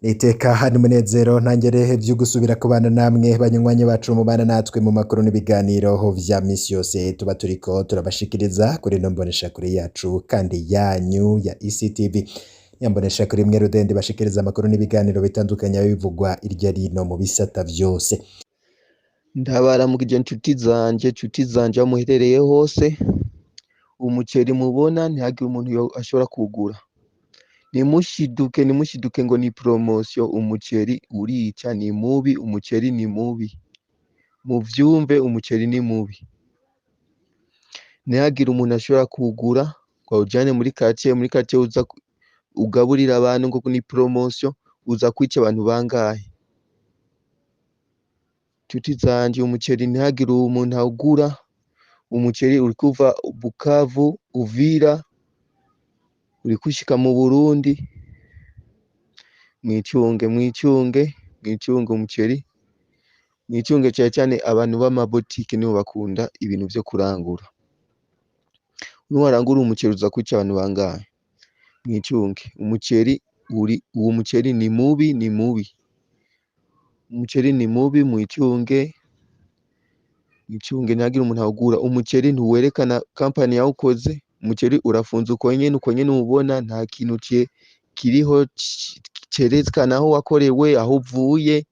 Niteka n'umunezero ntangere vyo gusubira kubana namwe banywanyi bacu mubana natwe mu makuru n'ibiganiro vya misi yose tuba turiko turabashikiriza kuri ino mboneshakure yacu kandi yanyu ya ECTV. Nyamboneshakure imwe rudende bashikiriza amakuru n'ibiganiro bitandukanye bivugwa irya rino mu bisata vyose. Ndabaramukije nshuti zanje, nshuti zanje aho muherereye hose, umuceri mubona ntihagire umuntu ashobora kuwugura. Nimushiduke, nimushiduke ngo ni promotion, umuceri urica, ni mubi, umuceri ni mubi. Muvyumve, umuceri ni mubi. Ntihagire umuntu ashobora kuwugura ngo awujane muri quartier, muri quartier uza ugaburire abantu ngo ni promotion, uza kwica abantu bangahe? Nshuti zanje, umuceri ntihagire umuntu awugura, umuceri uriko uva Bukavu, Uvira, uriko ushika mu Burundi, mwicunge, mwicunge, mwicunge umuceri, mwicunge cane cane abantu b'amabotike nibo bakunda ibintu vyo kurangura. Niwarangura umuceri uza kwica abantu bangahe? Mwicunge, umuceri uri, uwo muceri ni mubi, ni mubi. Umuceri ni mubi, mwicunge, mwicunge ntihagire umuntu awugura. Umuceri ntiwerekana kampani yawukoze, umuceri urafunze uko nyene, uko nyene uwubona, nta kintu kiriho cerekana aho wakorewe, aho uvuye.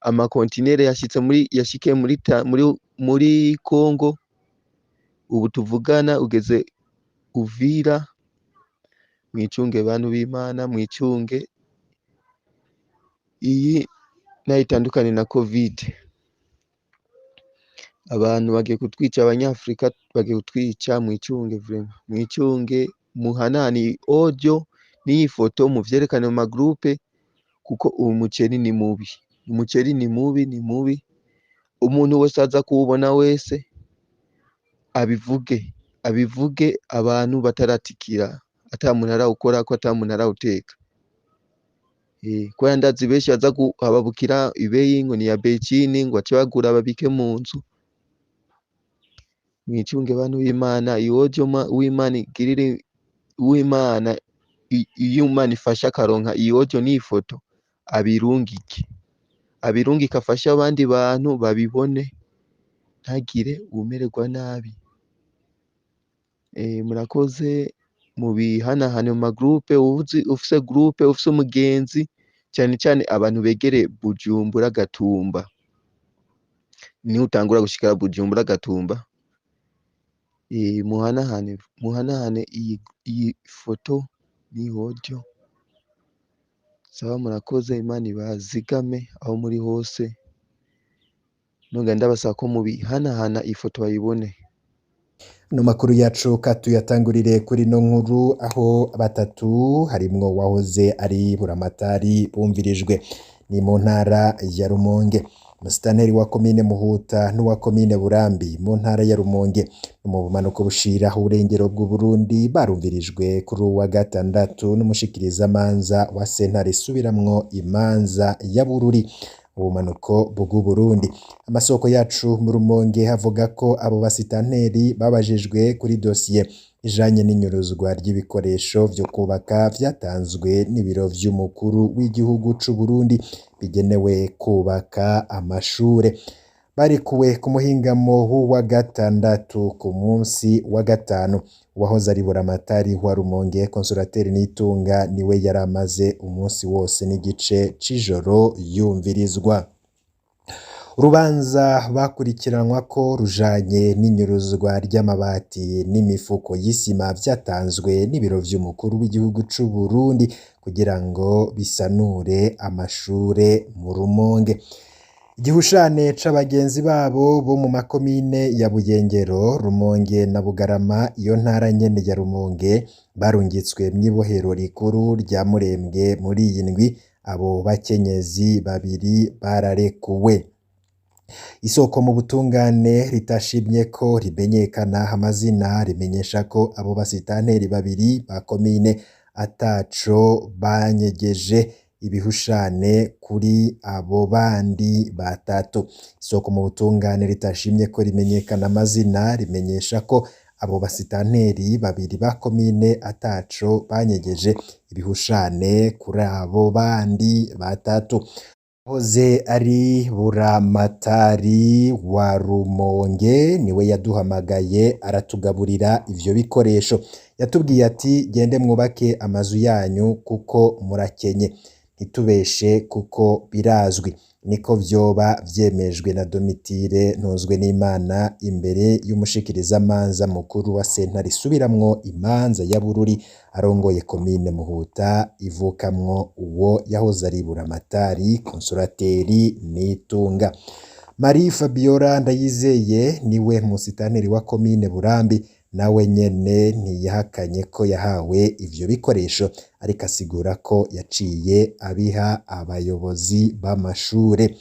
Amakontinere yashitse muri, yashikiye muri ta, muri, muri Congo, ubu tuvugana ugeze Uvira. Mwicunge bantu b'Imana, mwicunge, iyi nayo itandukanye na Covid. Abantu bagiye kutwica, abanyafrika bagiye kutwica, mwicunge vraiment, mwicunge, muhanahane audio n'iyi foto muvyerekane mu magroupe, kuko uwo muceri ni mubi, umuceri ni mubi, ni mubi. Umuntu wese aza kuwubona wese abivuge, abivuge abantu bataratikira, ata muntu arawukorako, ata muntu arawuteka. Kubera ndazi benshi baza kuhababukira ibeyi ngo ni ya Beijing, ngo bace bagura babike mu nzu. Mwicunge bantu b'Imana, iwojo w'Imana igirire, uw'Imana iyo Imana ifashe akaronka iyi audio n'iyi foto, abirungike, abirungike afashe abandi bantu babibone, ntagire uwumererwa nabi. Murakoze, mubihanahane mu magroupe, uwuzi ufise groupe, ufise umugenzi, cane cane abantu begereye Bujumbura Gatumba. Niho utangura gushikira Bujumbura Gatumba. Muhanahane, muhanahane iyi foto n'iyi audio. Sawa, murakoze, Imana ibazigame aho muri hose. Nongera ndabasaba ko mubihanahana iyi foto bayibone. No makuru yacu katuyatangurire kuri no nkuru aho batatu harimwo wahoze ari buramatari bumvirijwe ni mu ntara ya Rumonge. Musitanteri wa komine Muhuta n'uwa komine Burambi mu ntara ya Rumonge mu bumanuko bushira uburengero bw'Uburundi barumvirijwe kuri uwa gatandatu n'umushikirizamanza wa sentare isubiramwo imanza ya Bururi ubumanuko bw'Uburundi. Amasoko yacu mu Rumonge avuga ko abo basitanteri babajijwe kuri dosiye ijanye n'inyuruzwa ry'ibikoresho vyo kubaka vyatanzwe n'ibiro vy'umukuru w'igihugu c'u Burundi bigenewe kubaka amashure. Barekuwe ku muhingamo w'uwa gatandatu ku munsi wa gatanu. Uwahoze ari buramatari wa Rumonge Consolateur Nitunga niwe yari amaze umunsi wose n'igice c'ijoro yumvirizwa. Urubanza bakurikiranwa ko rujanye n'inyuruzwa ry'amabati n'imifuko y'isima vyatanzwe n'ibiro vy'umukuru w'igihugu c'u Burundi kugira ngo bisanure amashure mu Rumonge. Igihushane c'abagenzi babo bo mu makomine ya Buyengero, Rumonge na Bugarama, iyo ntara nyene ya Rumonge, barungitswe mw'ibohero rikuru rya Murembwe muri iyi ndwi, abo bakenyezi babiri bararekuwe. Isoko mu butungane ritashimye ko rimenyekana amazina rimenyesha ko abo basitanteri babiri ba komine ataco banyegeje ibihushane kuri abo bandi batatu. Isoko mu butungane ritashimye ko rimenyekana amazina rimenyesha ko Abo basitanteri babiri ba komine ataco banyegeje ibihushane kuri abo bandi batatu. Hoze ari Buramatari wa Rumonge niwe yaduhamagaye aratugaburira ivyo bikoresho. Yatubwiye ati gende mwubake amazu yanyu kuko murakenye, ntitubeshe kuko birazwi. Niko vyoba vyemejwe na Domitire Ntunzwenimana imbere y'umushikirizamanza mukuru wa sentare isubiramwo imanza ya Bururi arongoye komine Muhuta ivukamwo uwo yahoze ari Buramatari Consolateri Nitunga. Marie Fabiola Ndayizeye niwe musitanteri wa komine Burambi, nawe nyene ntiyahakanye ko yahawe ivyo bikoresho, ariko asigura ko yaciye abiha abayobozi b'amashure.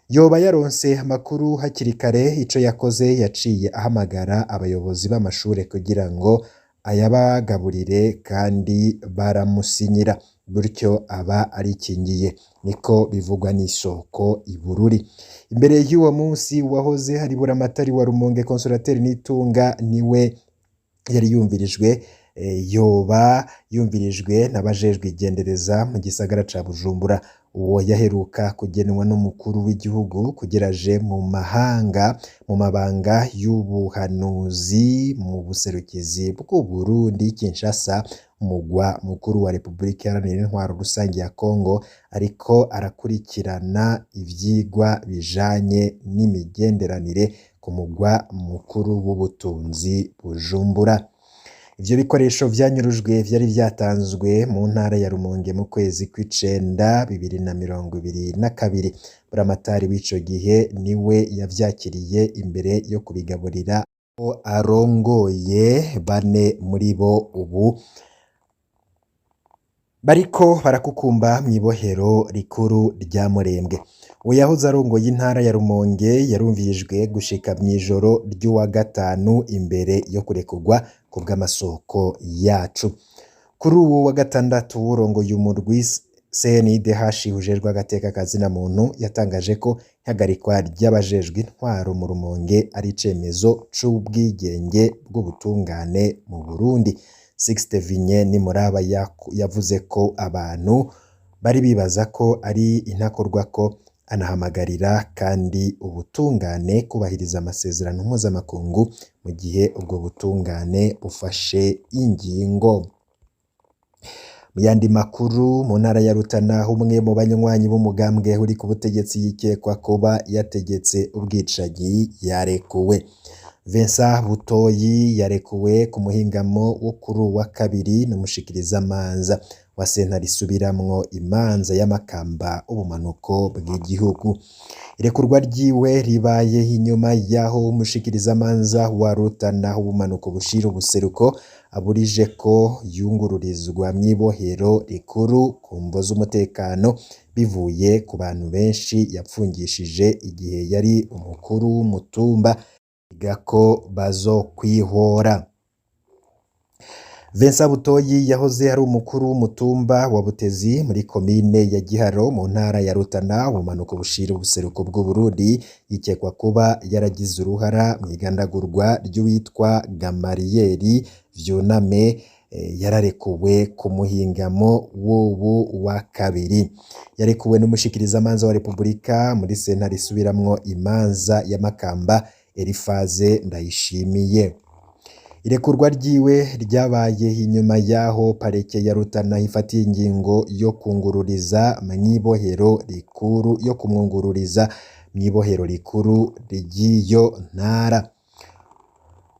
Yoba yaronse amakuru hakiri kare, ico yakoze yaciye ahamagara abayobozi b'amashure kugira ngo ayabagaburire kandi baramusinyira, gutyo aba arikingiye, niko bivugwa n'isoko i Bururi. Imbere y'uwo munsi wahoze hari Buramatari wa Rumonge Consolateri Nitunga niwe yari yumvirijwe, yoba yumvirijwe n'abajejwe igendereza mu gisagara ca Bujumbura. Uwo yaheruka kugenwa n'umukuru w'igihugu kugira aje mu mahanga mu mabanga y'ubuhanuzi mu buserukizi bw'Uburundi Kinshasa, umugwa mukuru wa Repubulika Iharanira Intwaro Rusangi ya Kongo, ariko arakurikirana ivyigwa bijanye n'imigenderanire ku mugwa mukuru w'ubutunzi Bujumbura. Ivyo bikoresho vyanyurujwe vyari vyatanzwe mu ntara ya Rumonge mu kwezi kw'icenda 2022. Buramatari w'ico gihe niwe yavyakiriye imbere yo kubigaburira abo arongoye, bane muri bo ubu bariko barakukumba mw'ibohero rikuru rya Murembwe. Uwo yahoze arongoye intara ya Rumonge yarumvirijwe gushika mw'ijoro ry'uwa gatanu imbere yo kurekurwa kubw'amasoko yacu. Kuri uwu wa gatandatu uwurongoye umurwi CNIDH ujejwe agateka kazina muntu yatangaje ko ihagarikwa ry'abajejwe intwaro mu Rumonge ari icemezo c'ubwigenge bw'ubutungane mu Burundi. Sixte Vinye Nimuraba yavuze ko abantu bari bibaza ko ari intakorwako, anahamagarira kandi ubutungane kubahiriza amasezerano mpuzamakungu mu gihe ubwo butungane bufashe ingingo. Mu yandi makuru, mu ntara ya Rutana umwe mu banywanyi b'umugambwe uri ku butegetsi yikekwa kuba yategetse ubwicanyi yarekuwe. Vincent Butoyi yarekuwe ku muhingamo wo kuri uwa kabiri n'umushikirizamanza wa sentare isubiramwo imanza y'amakamba ubumanuko bw'igihugu. Irekurwa ryiwe ribaye inyuma y'aho umushikirizamanza wa Rutana ubumanuko bushira ubuseruko aburije ko yungururizwa mw'ibohero rikuru ku mvo z'umutekano bivuye ku bantu benshi yapfungishije igihe yari umukuru w'umutumba ko bazokwihora. Vincent Butoyi yahoze ari umukuru w'umutumba wa Butezi muri komine ya Giharo mu ntara ya Rutana ubumanuko bushira ubuseruko bw'Uburundi, yikekwa kuba yaragize uruhara mu igandagurwa ry'uwitwa Gamariyeri Vyuname, yararekuwe ku muhingamo w'ubu wa kabiri. Yarekuwe n'umushikirizamanza wa Repubulika muri sentare isubiramwo imanza ya Makamba Elifaze Ndayishimiye. Irekurwa ryiwe ryabaye inyuma y'aho parike ya Rutana ifatiye ingingo yo kungururiza mw'ibohero rikuru yo kumwungururiza mw'ibohero rikuru ry'iyo ntara.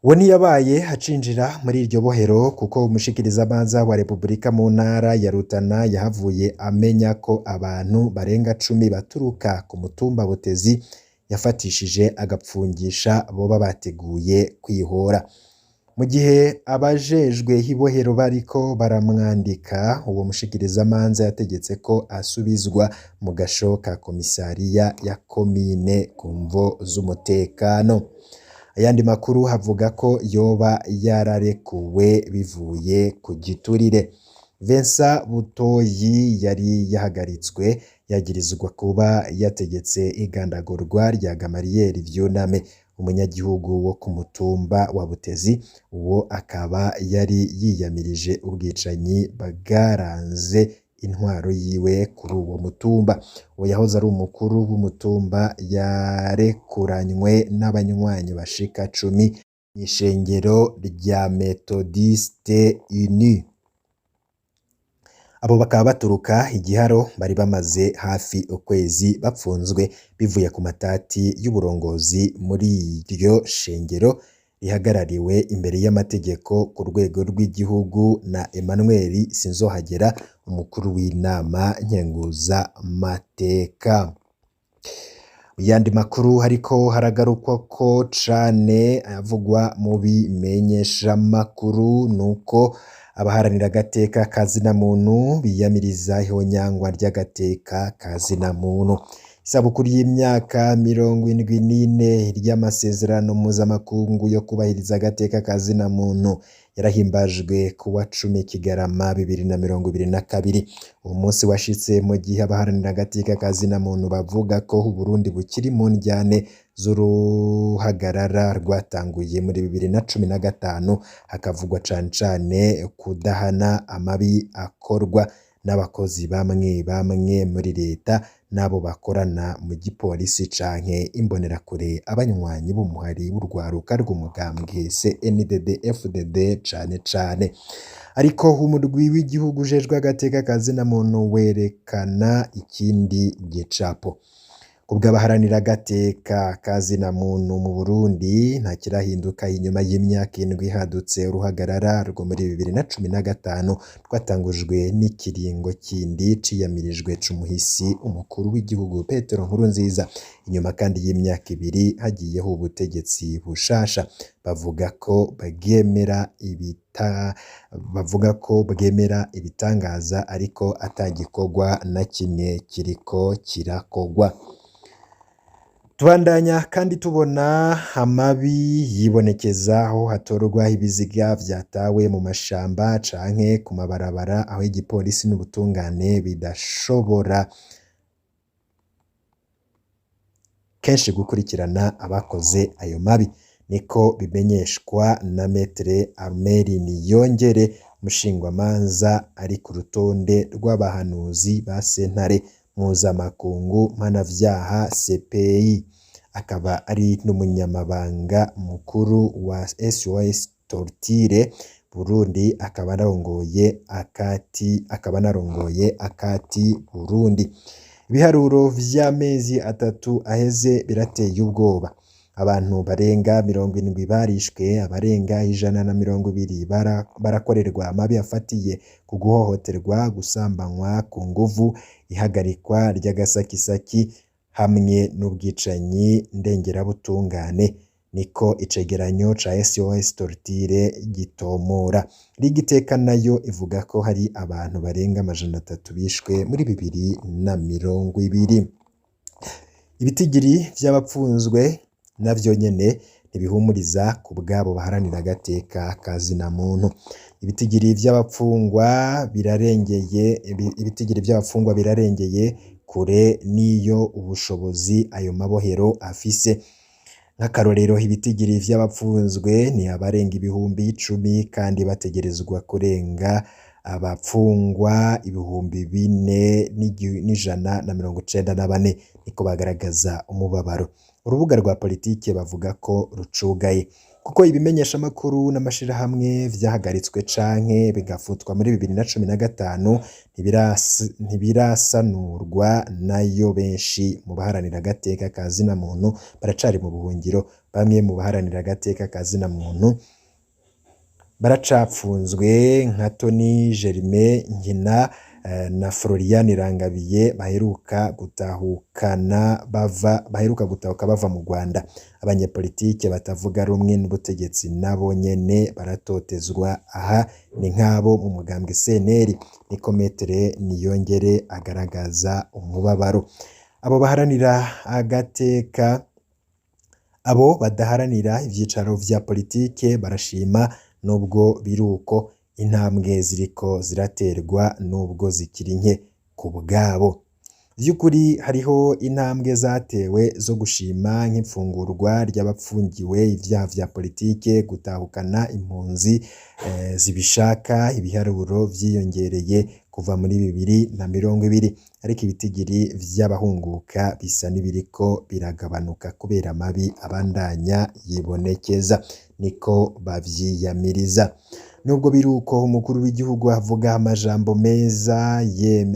Uwo ntiyabaye acinjira muri iryo bohero kuko umushikirizamanza wa Repubulika mu ntara ya Rutana yahavuye amenya ko abantu barenga 10 baturuka ku mutumba Butezi yafatishije agapfungisha boba bateguye kwihora. Mu gihe abajejwe ibohero bariko baramwandika, uwo mushikirizamanza yategetse ko asubizwa mu gasho ka komisariya ya komine ku mvo z'umutekano. Ayandi makuru havuga ko yoba yararekuwe bivuye ku giturire. Vincent Butoyi yari yahagaritswe yagirizwa kuba yategetse igandagurwa rya Gamariyeri Vyuname. Umunyagihugu wo ku mutumba wa Butezi, uwo akaba yari yiyamirije ubwicanyi bwaranze intwaro yiwe kuri uwo mutumba. Uwo yahoze ari umukuru w'umutumba yarekuranywe n'abanywanyi bashika 10 mw'ishengero rya Methodiste Unie. Abo bakaba baturuka igiharo, bari bamaze hafi ukwezi bapfunzwe bivuye ku matati y'uburongozi muri iryo shengero rihagarariwe imbere y'amategeko ku rwego rw'igihugu na Emmanuel Sinzohagera, umukuru w'inama nkenguzamateka. Mu yandi makuru hariko haragarukwa ko cane avugwa mu bimenyeshamakuru nuko abaharanira agateka ka zina muntu biyamiriza ihonyangwa ry'agateka ka zina muntu. Isabukuru y'imyaka 74 ry'amasezerano mpuzamakungu yo kubahiriza agateka ka zina muntu yarahimbajwe ku wa 10 Kigarama 2022. Uwo munsi washitse mu gihe abaharanira agateka ka zina muntu bavuga ko Uburundi bukiri mu ndyane z'uruhagarara rwatanguye muri 2015, hakavugwa cane cane kudahana amabi akorwa n'abakozi bamwe bamwe muri leta n'abo bakorana mu gipolisi canke imbonerakure, abanywanyi b'umuhari w'urwaruka rw'umugambwe CNDD FDD cane cane. Ariko umurwi w'igihugu ujejwe agateka ka zina muntu werekana ikindi gicapo. Kubw'abaharanira agateka ka zina muntu mu Burundi, nta kirahinduka inyuma y'imyaka 7 hadutse uruhagarara rwo muri 2015 rwatangujwe n'ikiringo kindi ciyamirijwe c'umuhisi umukuru w'igihugu Petero Nkurunziza. Inyuma kandi y'imyaka 2 hagiyeho ubutegetsi bushasha, bavuga ko bwemera ibitangaza ariko atagikorwa na kimwe kiriko kirakogwa. Tubandanya kandi tubona amabi yibonekeza aho hatorwa ibiziga vyatawe mu mashamba canke ku mabarabara, aho igipolisi n'ubutungane bidashobora kenshi gukurikirana abakoze ayo mabi. Niko bimenyeshwa na Maître Armel Niyongere, umushingwamanza ari ku rutonde rw'abahanuzi ba sentare mpuzamakungu mpanavyaha CPI, akaba ari n'umunyamabanga mukuru wa SOS Torture Burundi, akaba anarongoye akati Burundi. Ibiharuro vy'amezi 3 aheze birateye ubwoba. Abantu barenga 70 barishwe, abarenga 120 barakorerwa amabi afatiye ku guhohoterwa, gusambanywa ku nguvu, ihagarikwa ry'agasakisaki hamwe n'ubwicanyi ndengerabutungane. Niko icegeranyo ca SOS Torture gitomora. Rigiteka nayo ivuga ko hari abantu barenga 300 bishwe muri 2020. Ibitigiri vy'abapfunzwe navyo nyene ntibihumuriza ku bwabo baharanira agateka ka zina muntu. Ibitigiri vy'abapfungwa birarengeye ibitigiri vy'abapfungwa birarengeye kure n'iyo ubushobozi ayo mabohero afise. Nk'akarorero, ibitigiri vy'abapfunzwe ni abarenga 10,000 kandi bategerezwa kurenga abapfungwa 4,194, niko bagaragaza umubabaro. Urubuga rwa politike bavuga ko rucugaye kuko ibimenyeshamakuru n'amashirahamwe vyahagaritswe canke bigafutwa muri 2015 ntibirasanurwa, nayo benshi mu baharanira agateka ka zina muntu baracari mu buhungiro. Bamwe mu baharanira agateka ka zina muntu baracapfunzwe nka Tony Germain Nkina na Florian Rangabiye baheruka gutahuka bava mu Rwanda. Abanyepolitike batavuga rumwe n'ubutegetsi nabo nyene baratotezwa, aha ni nk'abo mu mugambwe CNL, niko Maître Niyongere agaragaza umubabaro. Abo baharanira agateka, abo badaharanira ivyicaro vya politike barashima nubwo biruko intambwe ziriko ziraterwa nubwo zikiri nke ku bwabo. Vy'ukuri hariho intambwe zatewe zo gushima nk'imfungurwa ry'abapfungiwe ivyaha vya politike, gutahukana impunzi zibishaka, ibiharuro vyiyongereye kuva muri 2020, ariko ibitigiri vy'abahunguka bisa n'ibiriko biragabanuka kubera amabi abandanya yibonekeza, niko bavyiyamiriza. Nubwo biruko, umukuru w'igihugu avuga amajambo meza,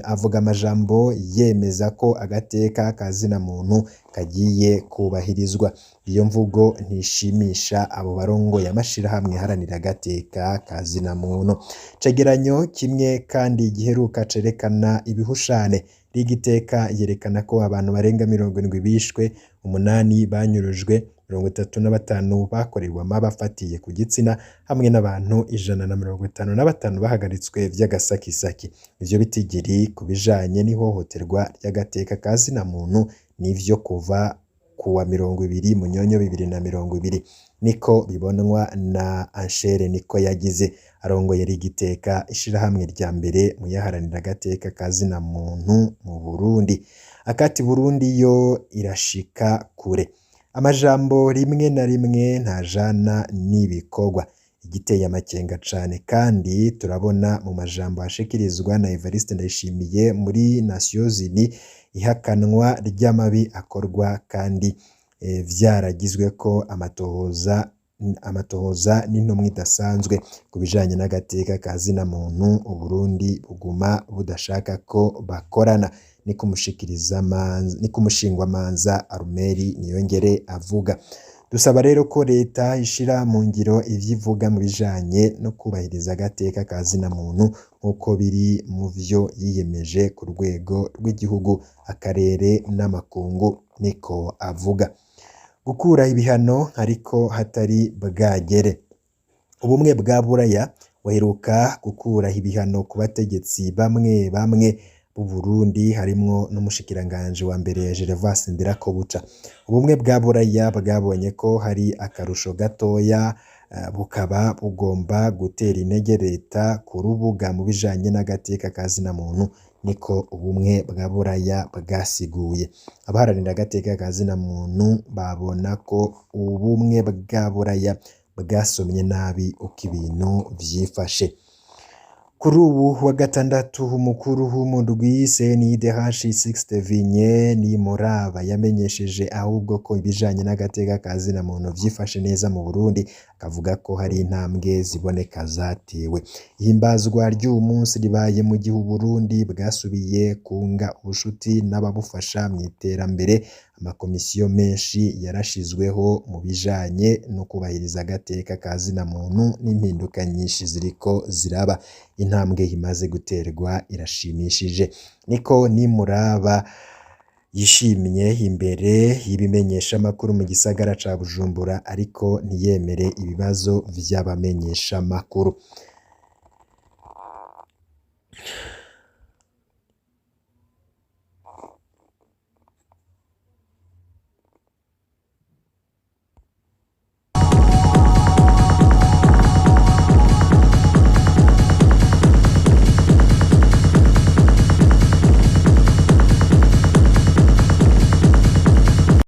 avuga amajambo yemeza ko agateka kazina muntu kagiye kubahirizwa. Iyo mvugo ntishimisha abo barongoye amashirahamwe aharanira agateka kazina muntu. Cegeranyo kimwe kandi giheruka cerekana ibihushane Rigiteka yerekana ko abantu barenga 70 bishwe, 8 banyurujwe, 35 bakorewe amabi afatiye ku gitsina, hamwe n'abantu 155 bahagaritswe vy'agasakisaki. Ivyo bitigiri ku bijanye n'ihohoterwa ry'agateka ka zina muntu nivyo kuva kuwa 20 Munyonyo 2020, niko bibonwa na Anshere niko yagize arongoye Rigiteka, ishirahamwe rya mbere mu yaharanira agateka ka zina muntu mu Burundi. Akati Burundi yo irashika kure. Amajambo rimwe na rimwe ntajana n'ibikorwa. Igiteye amakenga cane kandi turabona mu majambo ashikirizwa na Evariste Ndayishimiye muri Nations Unies ihakanwa ry'amabi akorwa kandi vyaragizweko amatohoza n'intumwa idasanzwe ku bijanye n'agateka ka zina muntu. Uburundi buguma budashaka ko bakorana, niko umushingwamanza Arumeri Niyongere avuga. Dusaba rero ko leta ishira mu ngiro ivyo ivuga mu bijanye no kubahiriza agateka ka zina muntu nk'uko biri mu vyo yiyemeje ku rwego rw'igihugu, akarere n'amakungu, niko avuga. Gukura ibihano ariko hatari bwagere. Ubumwe bwa Buraya buheruka gukura ibihano ku bategetsi bamwe bamwe b'u Burundi, harimwo n'umushikiranganji wa mbere Gervais Ndirakobuca. Ubumwe bwa Buraya bwabonye ko hari akarusho gatoya, bukaba bugomba gutera intege leta ku rubuga mu bijanye n'agateka ka zina muntu, niko ubumwe bwa Buraya bwasiguye. Abaharanira agateka ka zina muntu babona ko ubumwe bwa Buraya bwasomye nabi uko ibintu vyifashe. Kuri ubu wa gatandatu, umukuru w'umurwi CNIDH Sixte Vinye Nimuraba yamenyesheje ahubwo ko ibijanye n'agateka ka zina muntu vyifashe neza mu Burundi, akavuga ko hari intambwe ziboneka zatewe. Ihimbazwa ry'uwu munsi ribaye mu gihe Uburundi bwasubiye kunga ubushuti n'ababufasha mw'iterambere. Amakomisiyo menshi yarashizweho mu bijanye no kubahiriza agateka ka zina muntu n'impinduka nyinshi ziriko ziraba. Intambwe imaze guterwa irashimishije, niko Nimuraba yishimye imbere y'ibimenyeshamakuru mu gisagara ca Bujumbura, ariko ntiyemere ibibazo vy'abamenyeshamakuru.